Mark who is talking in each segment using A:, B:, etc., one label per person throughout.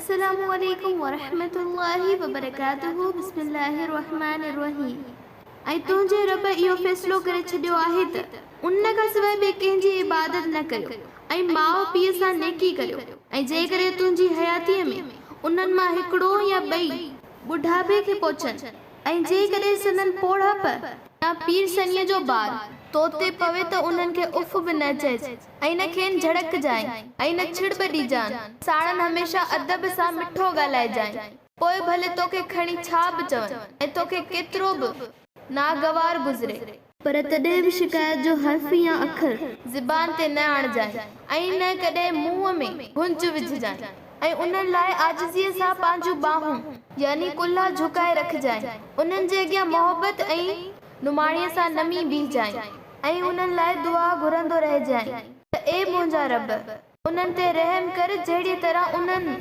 A: السلام عليڪم ورحمة الله وبرڪاته بسم الله الرحمٰن الرحيم ۽ تنهنجي رب اهو فيصلو ڪري ڇڏيو آهي ته ان کان سواء ٻئي ڪنهن جي عبادت نه ڪريو ۽ ماء پيء سان نيڪي ڪريو ۽ جيڪڏهن تنهنجي حياتيء ۾ انهن مان هڪڙو يا ٻئي ٻڍاپي کي پهچن ۽ جيڪڏهن سندن پوڙهپ يا پيرسنيء جو بار تو تي پوي ته انهن کي اف به نه چئج ۽ نه کين جهڙڪجانء ۽ نه ڇڙٻ ڏجان، ساڻن هميشه ادب سان مٺو ڳالهائجانء، پوء ڀلي توکي کڻي ڇا به چون ۽ توکي ڪيترو به ناگوار گذري. پر تڏهن به شڪايت جو حرف يا اکر زبان تي نه آڻجانء ۽ نه ڪڏهن منهن ۾ گهنج وجهجانء ۽ انهن لاء عاجزيء سان پنهنجون ٻانهون يعني ڪلها جهڪائي رکجانء، انهن جي اڳيان محبت ۽ نماڻيء سان نمي بيهجانء ۽ انهن لاء دعا گهرندو رهجانء ته اي منهنجا رب! انهن تي رحم ڪر جهڙيء طرح انهن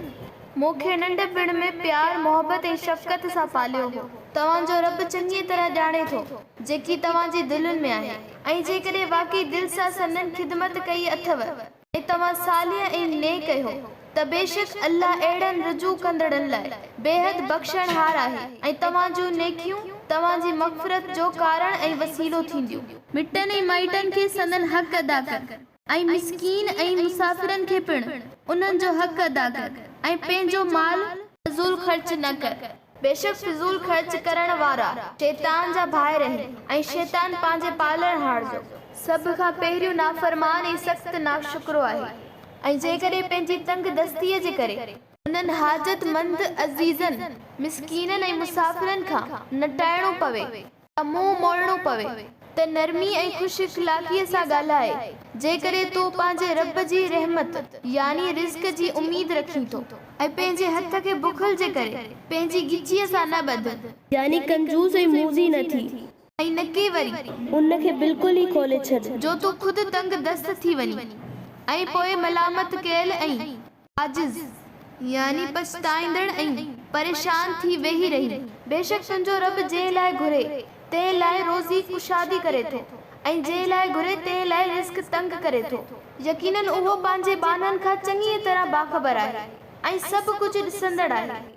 A: مون کي ننڍپڻ ۾ پيار، محبت ۽ شفقت سان پاليو هو. توهان جو رب چڱيء طرح ڄاڻي ٿو جيڪي توهان جي دلين ۾ آهي ۽ جيڪڏهن واقعي دل سان سندن خدمت ڪئي اٿو ۽ توهان صالح ۽ نيڪ اهيو ته بيشڪ الله اهڙن رجوع ڪندڙن لاء بيحد بخشڻهار آهي ۽ توهان جون نيڪيون توهان جي مغفرت جو ڪارڻ ۽ وسيلو ٿينديون. مٽن ۽ مائٽن کي سندن حق ادا ڪر. ۽ مسڪين ۽ مسافرن کي پڻ انهن جو حق ادا ڪر ۽ پنهنجو مال فضول خرچ نه ڪر، بيشڪ فضول خرچ ڪرڻ وارا شيطان جا ڀائر آهن ۽ شيطان پنهنجي پالڻهار جو سڀ کان پهريون نافرمان ۽ سخت ناشڪرو آهي ۽ جيڪڏهن پنهنجي تنگ دستيء جي ڪري انهن حاجت مند عزيزن، مسڪينن ۽ مسافرن کان نٽائڻو پوي يا منهن موڙڻو پوي ته نرمي ۽ خوش اخلاقيء سان ڳالهاء، جيڪڏهن تون پنهنجي رب جي رحمت يعني رزق جي اميد رکين ٿو ۽ پنهنجي هٿ کي بخل جي ڪري پنهنجي ڳچيء سان نه ٻڌ.
B: يعني ڪنجوس ۽ موذي نه ٿي.
A: ۽ نڪي وري.
B: ان کي بلڪل ئي کولي ڇڏ.
A: جو تون خود تنگ دست ٿي وڃين ۽ پوء ملامت ڪيل ۽. عاجز، يعني پڇتائيندڙ ۽ پريشان ٿي ويهي رهين. بيشڪ تنهنجو رب جنهن لاء گهري، تنهن لاء روزي ڪشادي ڪري ٿو ۽ جنهن لاء گهري تنهن لاء رزق تنگ ڪري ٿو. يقيناً اهو پنهنجي ٻانهن کان چڱيء طرح باخبر آهي ۽ سڀ ڪجهه ڏسندڙ آهي.